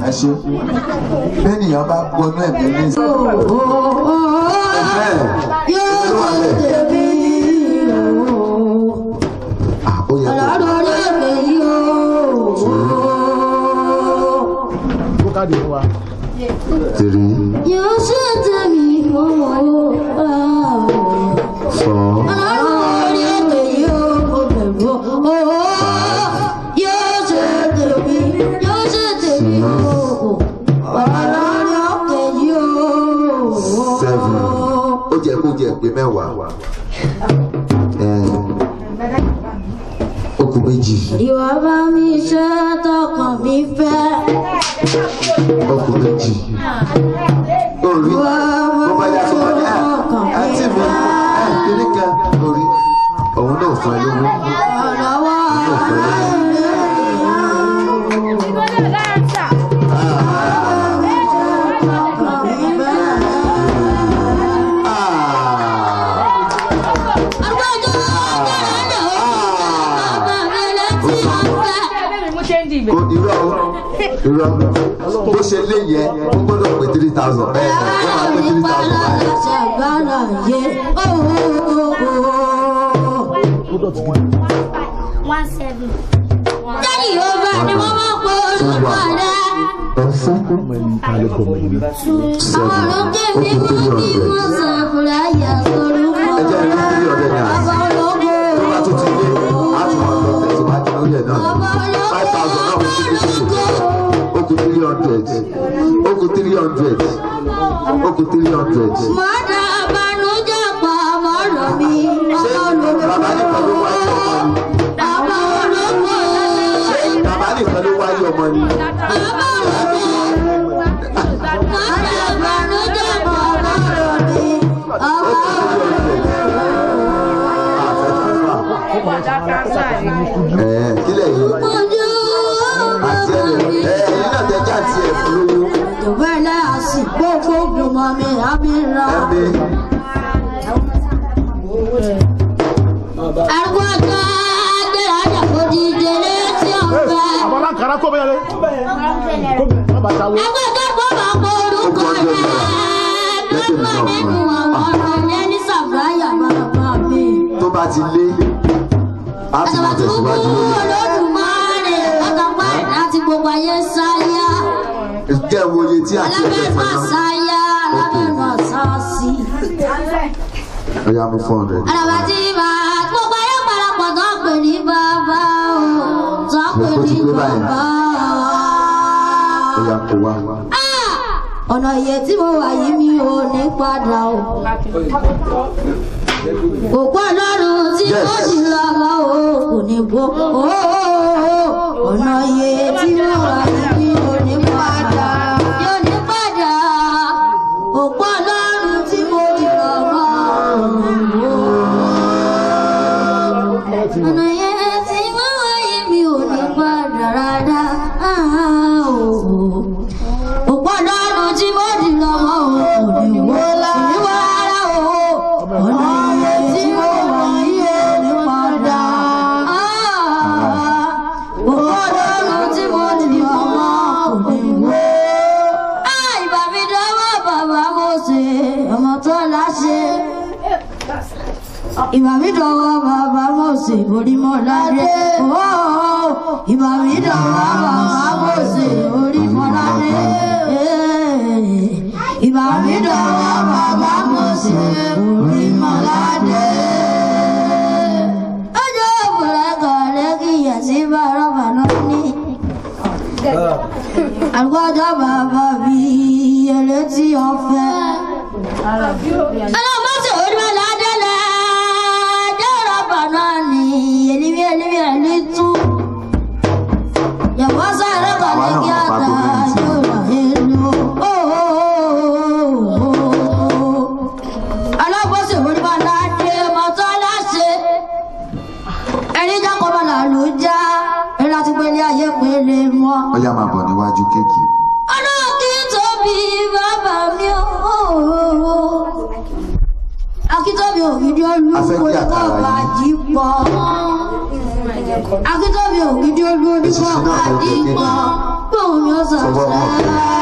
Ẹ ṣe bẹ́ẹ̀nìyàn bá gbọ́nú ẹ̀mí ní ìsìn. káàdì fún wa. 3, Yóò ṣe tèmi mọ́ 4, Ọlọ́run orí òkè yóò mo bẹ̀rù o. Yóò ṣe tèmi, yóò ṣe tèmi o. Ọlọ́run òkè yóò. 7. Ó jẹ́ kó jẹ́ pé 10. Ó kù 2. Ìwà bá mi ṣe tọkàn mi fẹ́. Ó kù 2. Orí bó bá yá tó bá ní àǹtí mi kíní kan orí òun náà fún ẹ lówó. Ọ̀lọ́wọ́ Kò irọ́ irọ́ bó ṣe lé yẹ ó gbọ́dọ̀ pé 3,000 bẹ́ẹ̀ ni ó máa pé 3,000 báyìí. 1 7. Daddy, over ni wọ́n máa ń pe orúkọ rẹ̀. 7. Àwọn olókè Ó mi kù wọ́n kí 300. wọ́n sàkúrà yà sórúkọ Ẹ jẹ́ rí 300 naira sí. Bàbá ológo. Tó bá tún ti lé, á tún máa lọ tẹ̀síwájú lórí ẹ̀ náà. Bàbá ológo. 5,000 náà kù 300. Ó kù 300. Ó kù 300. Ó kù 300. Mọ́dà àbànújẹ́ pa mọ́rọ̀ mi. Ṣé bàbá nìkan ló wáyé ọmọ ni? Bàbá ológo. Ṣé bàbá nìkan ló wáyé ọmọ ni? Bàbá ológo. Mọ́dà àbànújẹ́ pa mọ́rọ̀ mi. Ó Bàbá kù 300. Àfẹ́ transfer. Kílẹ̀ yìí. ológo. Àti ẹ̀ ẹ̀ ẹ̀yin náà tẹ já àti ẹ̀ fún lówó. Ìwẹ́lẹ̀ àsìkò gbogbo mọ́ mi àmì ra. Ẹ̀mí. Àgbọ̀dọ̀ agbèrè kò dìde létí ọ̀fẹ́. Àwọn aláǹkárá kó bẹ́ẹ̀ lé. Kó bẹ́ẹ̀ má bàa ta wo. Àgbọ̀dọ̀ bọ̀bọ̀ kọ orúkọ rẹ̀. Lọ́gbọ̀n nínú àwọn ọ̀rọ̀ yẹn ní Sàfáyà bàbá mi. Tó bá ti lé, á tún máa Àtàbàtúbú tẹ̀síwájú lórí ẹ̀. Olódùmarè ọ̀tọ̀pá láti gbogbo ayé sáyà. Jẹ́ wo iye tí àti ẹ̀jẹ̀ Alábẹ́nu fún ẹ náà. àsáyà, alábẹ́nu àsásí. Ó yá mú 400. Àràbà tí bá gbogbo ayé parapọ̀ tó ń pè ní bàbá o, tó ń pè ní bàbá Ó yá kó wá. o. Ọ̀nà ìyè tí mo wà yìí mi ò ní padà o. Òpó Ọlọ́run tí Yes. ó sì lọ́mọ o kò ní bó. Ọ̀nà ìyè tí mo wà yìí mi ò ní padà. Mi ò ní padà. Òpó Ọlọ́run tí mo di lọ́mọ kò ní bó. Ọ̀nà ìyè tí mo wà yìí mi ò ní padà rárá. Òpó Ọlọ́run tí mo di lọ́mọ kò ní bó. Kò ní bó rárá o. Ọ̀nà ìyè tí mo wà yìí ò ní padà. Òpó Ọlọ́run tí mo di lọ́mọ kò ní bó. Ìbà mi dọ́wọ́ bàbá mo ṣe ọmọ tó láṣẹ. Ìbà mi dọ́wọ́ bàbá mo ṣe Orímọládé. Ìbà mi dọ́wọ́ bàbá mo ṣe Orímọládé. Ìbà mi dọ́wọ́ bàbá mo ṣe Orímọládé. Ọjọ́ òbúrẹ́kọ̀ lẹ́kìyà sí bàrọ̀bà lónìí. Àgbọ́jọ́ bàbá mi elétí ọ̀fẹ́. Ọlọ́mọ́sẹ̀ onímọ̀ládé lẹ̀ jẹ́rọ̀ bàná ni èlìmí èlìmí ẹ̀lí tú. Yẹ̀wọ́ sáré kọ̀ ní kí á ta yóò èlò. Ọlọ́mọ́sẹ̀ onímọ̀ládé mọ̀tọ́ láṣẹ. Ẹni jákọ̀ọ́ làlú já, ẹni láti pélé ayé pélé mọ́. Ó yá máa bọ̀ níwájú kéèkì. Akíntóbi bàbá mi ooo. Akíntóbi ògidì olú A fẹ́ kí oníkọ̀ àkàrà bàjí pọ̀. Akíntóbi ògidì olú oníkọ̀ Èsì náà fẹ́ bàjí jẹ kéèkì. pọ̀. Bóun ni ó sọ Sọ fún ọmọ ọ̀fẹ́.